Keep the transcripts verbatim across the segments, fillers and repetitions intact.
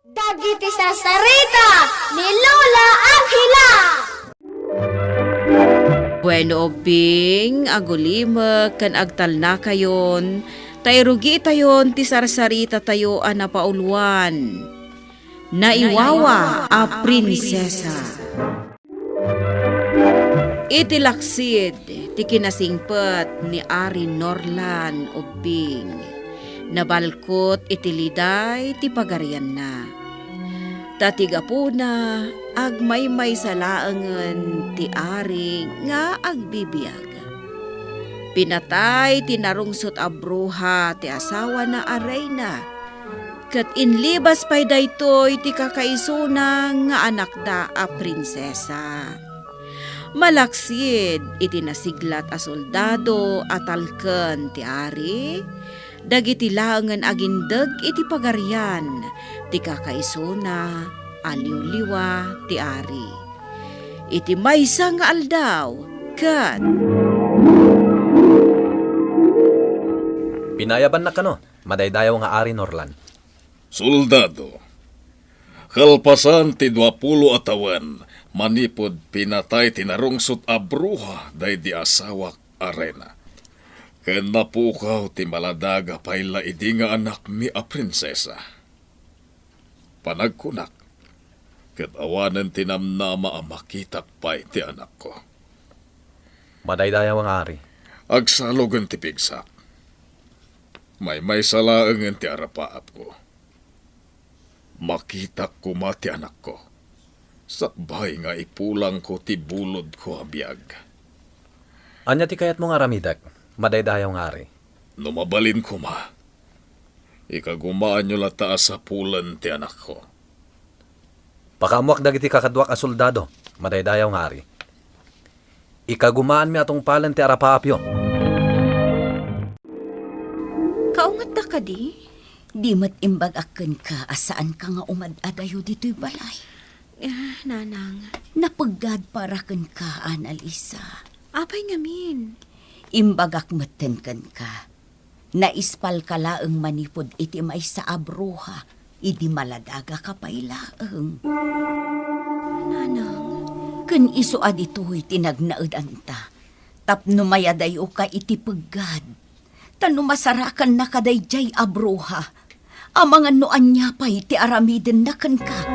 Dagiti sarsarita ni Lola Angela. Bueno, ubbing, agulimek ken agtalnakayon, ta irugiitayon ti sarsaritatayo a napauluan, Naiwawa a Prinsesa. Iti laksid ti kinasingpet ni Ari Norlan ubbing, nabalkot iti liday ti pagarianna. Ta ti gapuna, agmaymaysa laengen ti ari nga agbibiag. Pinatay ti narungsot a bruha ti asawana a reyna, ket inlibas pay daytoy ti kakaisuna nga anakda a prinsesa. Malaksid iti nasiglat a soldado a talken ti ari, dagiti laengen agindeg iti pagarian ti kakaisuna a liwliwa ti ari. Iti maysa nga aldaw, ket Pinayabannak kano, madaydayaw nga Ari Norlan. Soldado, kalpasan ti duapulo a tawen manipud pinatay ti narungsot a bruha daydi asawak a reyna, ken napukaw ti maladaga pay la idi nga anakmi a prinsesa. Panagkunak, ket awanen ti namnama a makitak pay ti anakko. Madaydayaw nga Ari. Agsalugen ti pigsak. Maymaysa laengen ti arapaapko. Makitak koma ti anakko, sakbay nga ipulangko ti bulodko a biag. Ania ti kayatmo nga aramidek, madaydayaw nga Ari? No mabalin koma, ikagumaanyo latta a sapulen ti anakko. Pakaammoak dagiti kakaduak a soldado, madaydayaw nga Ari. Ikagumaanmi a tungpalen ti arapaapyo. Kaungatta kadi? Di met imbagak kenka a saanka nga umad-adayo ditoy balay. Ah, nanang. Napeggad para kenka, Annalisa. Apay ngamin? Imbagak metten kenka. Naispalka laeng manipud iti maysa a bruha idi maladagaka pay laeng. Nanang. Ken isu a ditoy ti nagnaedanta tapno mayadayoka iti peggad, ta no masarakannaka daydiay a bruha, amangan no ania pay ti aramidenna kenka.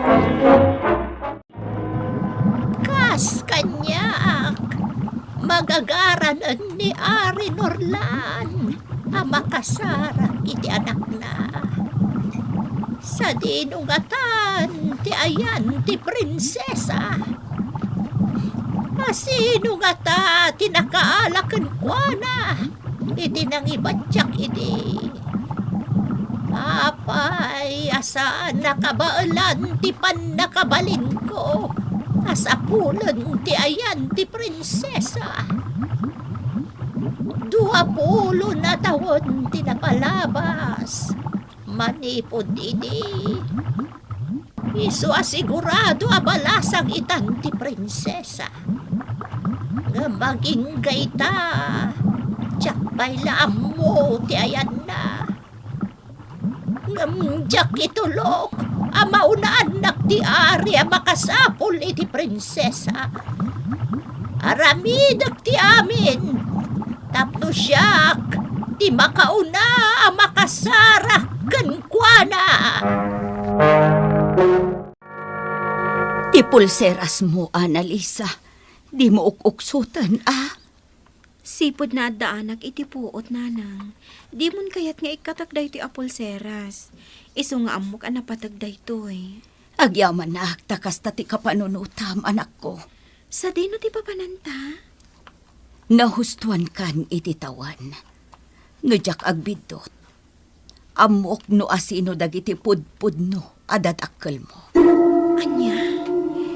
Kas kaniak, magagaranen ni Ari Norlan a makasarak iti anakna. Sadino ngatan ti ayan ti prinsesa? A sino ngata ti nakaala kenkuana iti nangibatiak idi? Apay a saan a kabaelan ti pannakabalinko a sapulen ti ayan ti prinsesa? Duapulo a tawen ti napalabas manipud idi. Isu a sigurado a balasang itan ti prinsesa. Ngem agingga ita, diak pay la ammo ti ayanna. Ngem diak itulok a maunaannak ti ari a makasapul iti prinsesa. Aramidek ti amin tapno siak ti makauna a makasarak kenkuana. Ti pulserasmo, Annalisa, dimo uk-uksoten, a? Sipud naaddaanak iti puot, nanang. Dimon kayat nga ikkatak daytoy a pulseras. Isu nga ammok a napateg daytoy. Agyamanak ta kasta ti kapanunotam, anakko. Sadino ti papananta? Nahustoankan iti tawen. No diak agbiddut, ammok no asino dagiti pudpudno a dadakkelmo. Ania?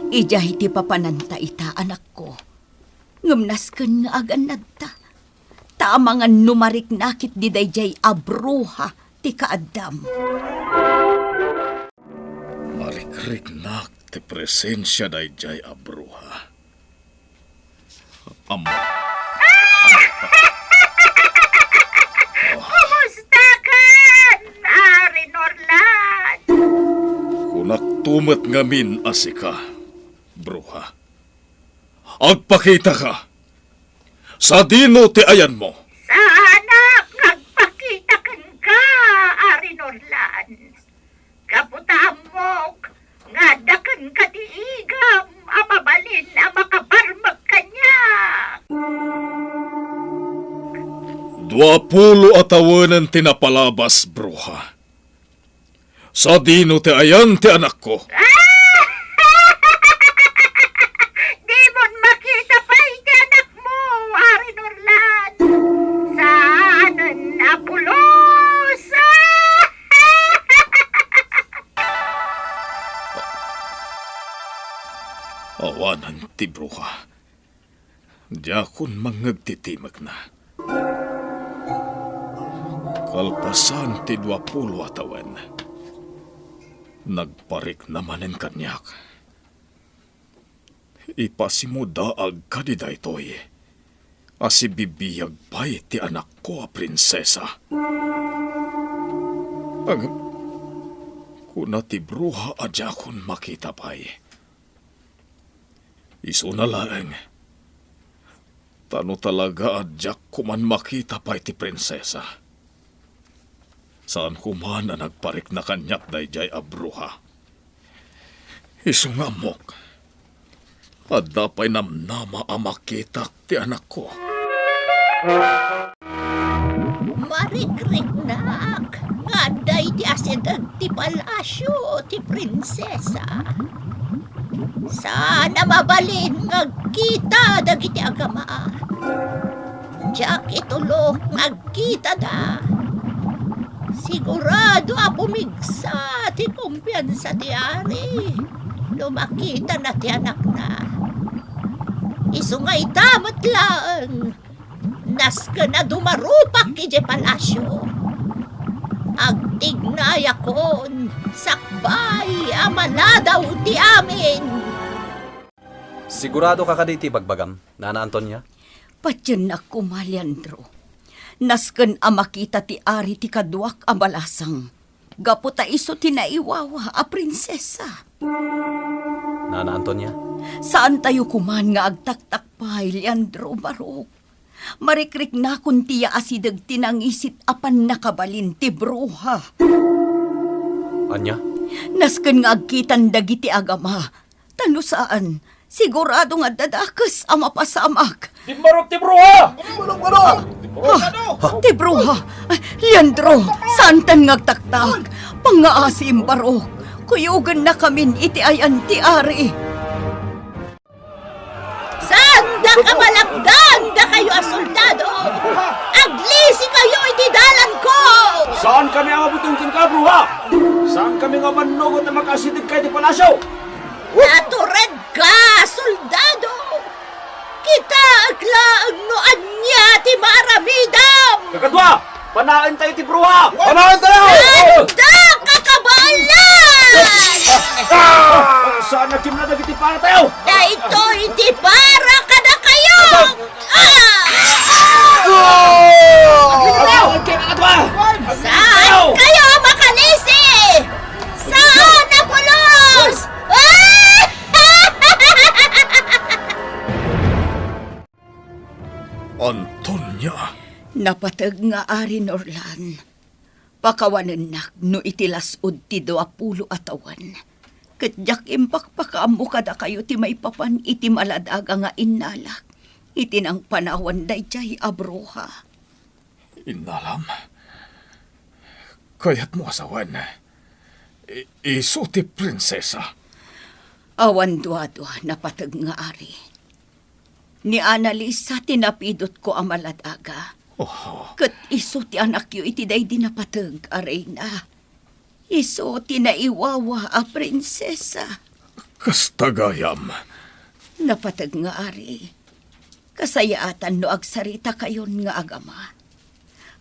Idiay ti papananta ita, anakko. Ngem nasken nga agannadta. Ta amangan no mariknak iti daydiay a bruha ti kaaddam. Marikriknak ti presensia daydiay a bruha. Ammo. Kumusta kan, Ari Norlan? Naktumet ngamin a sika, bruha. Agpakitaka. Sadino ti ayanmo? Saanak nga agpakita kenka, Ari Norlan. Gapu ta ammok nga adda kenka ti igam a mabalin a makabarmek kaniak. Duapulo a tawenen ti napalabas, bruha. Sadino ti ayan ti anakko? Dimon makita pay ti anakmo, Ari Norlan. Saanen a pulos. Awanen ti bruha. Diakon mangngeg ti timekna. Kalpasan ti duapulo a tawen, nagparikna manen kaniak. Ipasimudaag kadi daytoy a sibibiag pay ti anakko a prinsesa. Ngem kuna ti bruha a diakon makita pay. Isuna laeng, ta no talaga a diak koman makita pay ti prinsesa, saanko man a nagparikna kaniak daydiay a bruha. Isu nga ammok, adda pay namnama a makitak ti anakko. Marikriknak nga adda iti asideg ti palasio ti prinsesa. Saan a mabalin nga agkita dagiti agama. Diak itulok nga agkitada. Sigurado a pumigsa ti kumpiansa ti ari no makitana ti anakna. Isu nga ita met laeng, nasken a dumarupak idiay palasio. Agtignayakon sakbay a maladaw ti amin. Sigurado ka kadi iti ibagbagam, Nana Antonia? Patiennak koma, Leandro. Nasken a makita ti ari ti kaduak a balasang, gapu ta isu ti naiwawa a prinsesa. Nana Antonia? Saantayo koman nga agtaktakpay, Leandro Barok. Marikriknakon ti yaasideg ti nangisit a pannakabalin ti bruha. Ania? Nasken nga agkitan dagiti agama, ta no saan, sigurado nga adda dakes a mapasamak. Dimmarok ti bruha! Dimmarok, barok! Ah, ti bruha! Ay, Leandro, saantan nga agtaktak. Pangngaasim, barok. Kuyogennakamin iti ayan ti ari. Saanda kabalakdan, dakayo a soldado! Aglisi kayo iti dalanko! Saan kami a mabuteng kenka, bruha? Saan kami nga mannugot a makaasideg ka iti palasyo? Naturedka, soldado! Kitaek laeng no ania ti maaramidam! Kakadua, panaentayo ti bruha! Panaentayo! Sanda ka kabaelan! Ah! Saan a kimna dagiti paratayo? Daytoy ti para kadakayo! Ah! Kakadua! Saan kayo makalisi? Saan a pulos? Ah! Antonia! Napateg nga Ari Norlan, pakawanennak no iti las-ud ti duapulo a tawen, ket diak impakpakaammo kadakayo ti maipapan iti maladaga nga innalak iti nangpanawan daydiay a bruha. Innalam? Kayatmo a sawen, i-, isu ti prinsesa? Awan duadua, napateg nga ari. Ni Annalisa ti napidutko a maladaga. Oho. Ket isu ti anakyo iti daydi napateg a reyna. Isu ti naiwawa a prinsesa. Kasta gayam. Napateg nga ari, kasayaatan no agsaritakayon nga agama.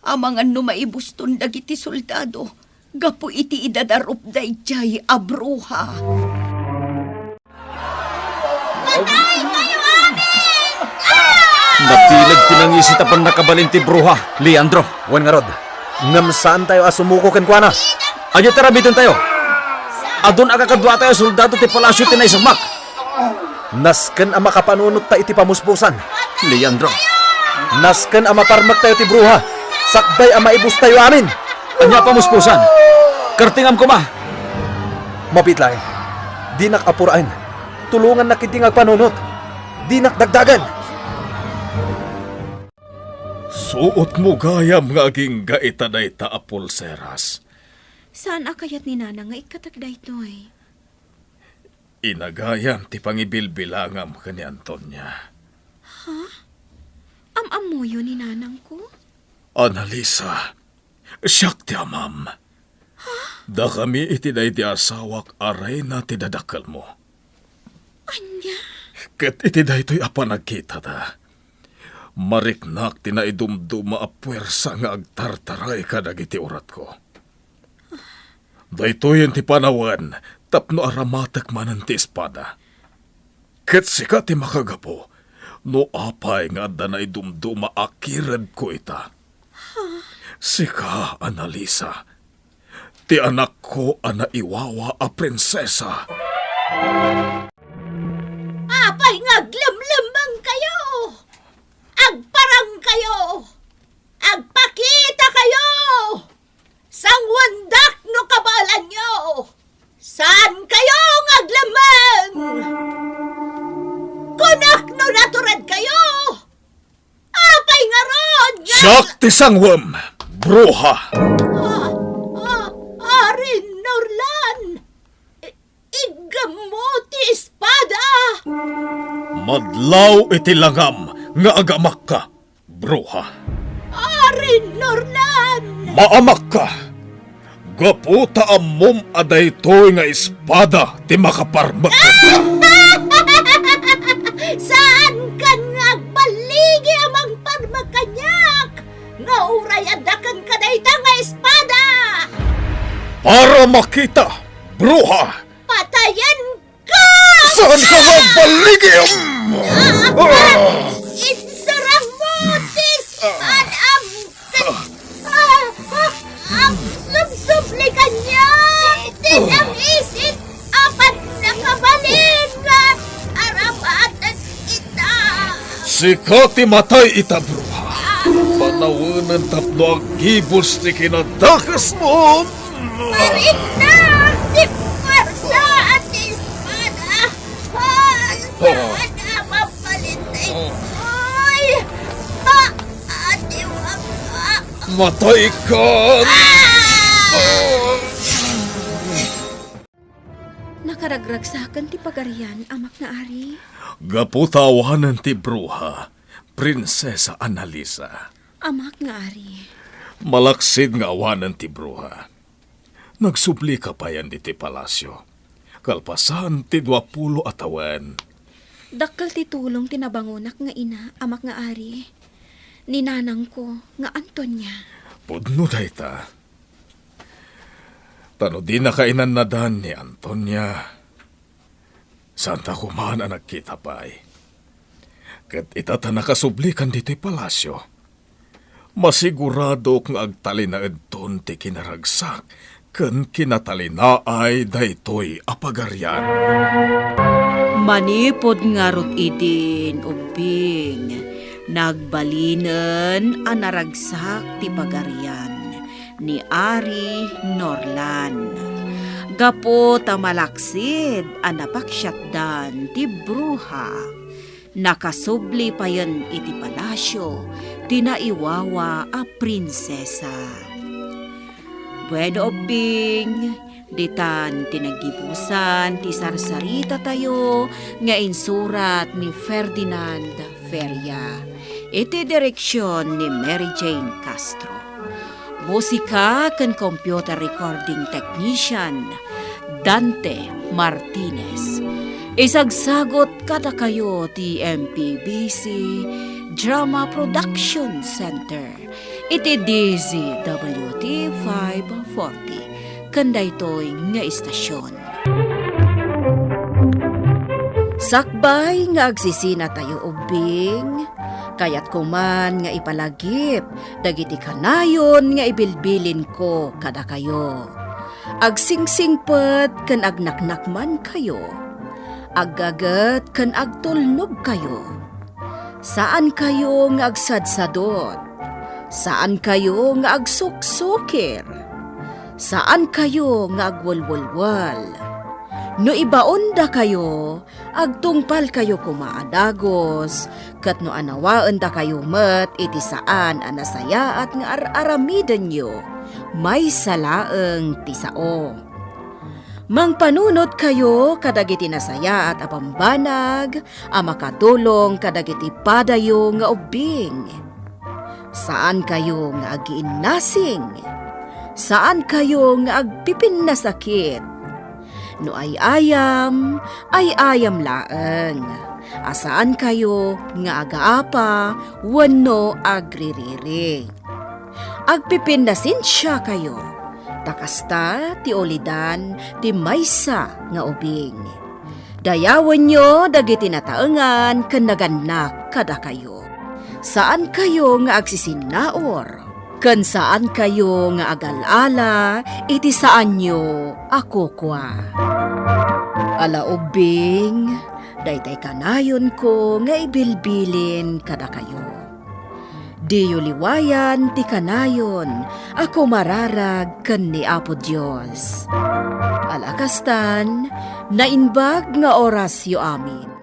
Amangan no maibuston dagiti soldado gapu iti idadarup daydiay a bruha. Patay kayo amin! Ah! Nabileg ti nangisit a pannakabalin ti bruha, Leandro, wen ngarud. Ngem saantayo a sumuko kenkuana. Ania ti aramidentayo? Adun a kakaduatayo a soldado ti palasyo ti naisagmak. Nasken a makapanunot ta iti pamuspusan. Leandro. Nasken a maparmek tayo ti bruha. Sakbay a maibus tayo amin. Ania a pamuspusan? Kartingam koma. Mabiit laeng. Dinak apuraen. Tulongannak iti nga agpanunot. Dinak dagdagen. Suotmo gayam nga agingga ita dayta a pulseras. Saan a kayat ni Nanang nga ikkatak daytoy? Inagayam ti pangibilbilangam ken ni Antonia. Ha? Am-ammoyo ni Nanangko? Annalisa, siak ti amam. Dakami iti daydi asawak a reyna ti dadakkelmo. Ania? Ket iti daytoy a panagkitada, mariknak ti naidumduma a puersa nga agtartaray kadagiti uratko. Daytoyen ti panawen tapno aramatek manen ti espada. Ket sika ti makagapu no apay nga adda naidumduma a kiredko ita. Sika, Annalisa, ti anakko a naiwawa a prinsesa. Apay nga aglemlemmengkayo? Agparangkayo! Agpakitakayo! Sanguendak no kabaelanyo! Saankayo nga aglemmeng! Kunak no naturedkayo! Apay ngarud nga Siak ti sanguem, bruha! Ah, ah, Arin Norlan! I-, iggammo ti espada! Madlaw iti langam nga agamakka, bruha! Arin Norlan! Maamakka! Gapu ta ammom a daytoy nga espada ti makaparmek. Saankan nga agballigi a mangparmek kaniak, nga uray adda kenka dayta nga espada! Para makita, bruha! Patayen Ka! Saanka nga agballigim? Ah! Ah! Insarangmo ti espadam ket, ah, ah, agsubsubli kaniak ti nangisit a pannakabalin nga aramaten ita. Sika ti matay ita, bruha. Panawenen tapno aggibus ti kinadakesmo. Marinna ti puwersa ti espada! Ay, oh. Saan a mapalitin? Oh. Ay, maadiwak ka! Matay ka! Ah! Nakaragragsaken ti pagarian, amak nga ari. Gapu ta awanen ti bruha, Prinsesa Annalisa. Amak nga ari. Malaksid nga awanen ti bruha. Nagsublika payen ditoy palasio, kalpasan ti duapulo a tawen. Dakkel ti tulong ti nabangonak nga ina, amak nga ari, ni nanangko nga Antonia. Pudno dayta. Ta no dinaka inannadan ni Antonia, saanta koma a nagkita pay. Ket ita ta nakasublikan ditoy palasio, masiguradok nga agtalinaedton ti kinaragsak ken kinatalinaay daytoy a pagarian. Manipud ngarud idin, ubbing, nagbalinen a naragsak ti pagarian ni Ari Norlan. Gapu ta malaksid a napaksiatdan ti bruha, nakasubli payen iti palasio ti naiwawa a prinsesa. Bueno, ubbing, ditan ti naggibusan ti sarsaritatayo nga insurat ni Ferdinand Feria, iti direksion ni Mary Jane Castro. Musika ken computer recording technician, Dante Martinez. Isagsagut kadakayo ti M P B C Drama Production Center iti D Z W T five forty ken daytoy nga istasion. Sakbay nga agsisinatayo ubbing, kayatko man nga ipalagip dagiti kanayon nga ibilbilinko kadakayo. Agsingsingpet ken agnaknakmankayo. Aggaget ken agtulnogkayo. Saankayo nga agsadsadot. Saankayo nga agsuksukir. Saankayo nga agwelwelwel. No ibaondakayo, agtungpalkayo koma a dagus, ket no anawaendakayo met iti saan a nasayaat nga ar-aramidenyo, maysa laeng ti sao. Mangpanunotkayo kadagiti nasayaat a bambanag a makatulong kadagiti padayo nga ubbing. Saankayo nga agiinnasing. Saankayo nga agpipinnasakit. No ay-ayam, ay-ayam laeng. A saankayo nga agaapa wenno agririri. Agpipinnasensiakayo, ta kasta ti ulidan ti maysa nga ubing. Dayawenyo dagiti nataengan ken nagannak kadakayo. Saankayo nga agsisinnaur, ken saankayo nga agal-ala iti saanyo a kukua. Ala ubbing, daytay kanayonko nga ibilbilin kadakayo. Diyo liwayan ti kanayon a kumararag ken ni Apo Dios. Ala kastan, naimbag nga orasyo amin.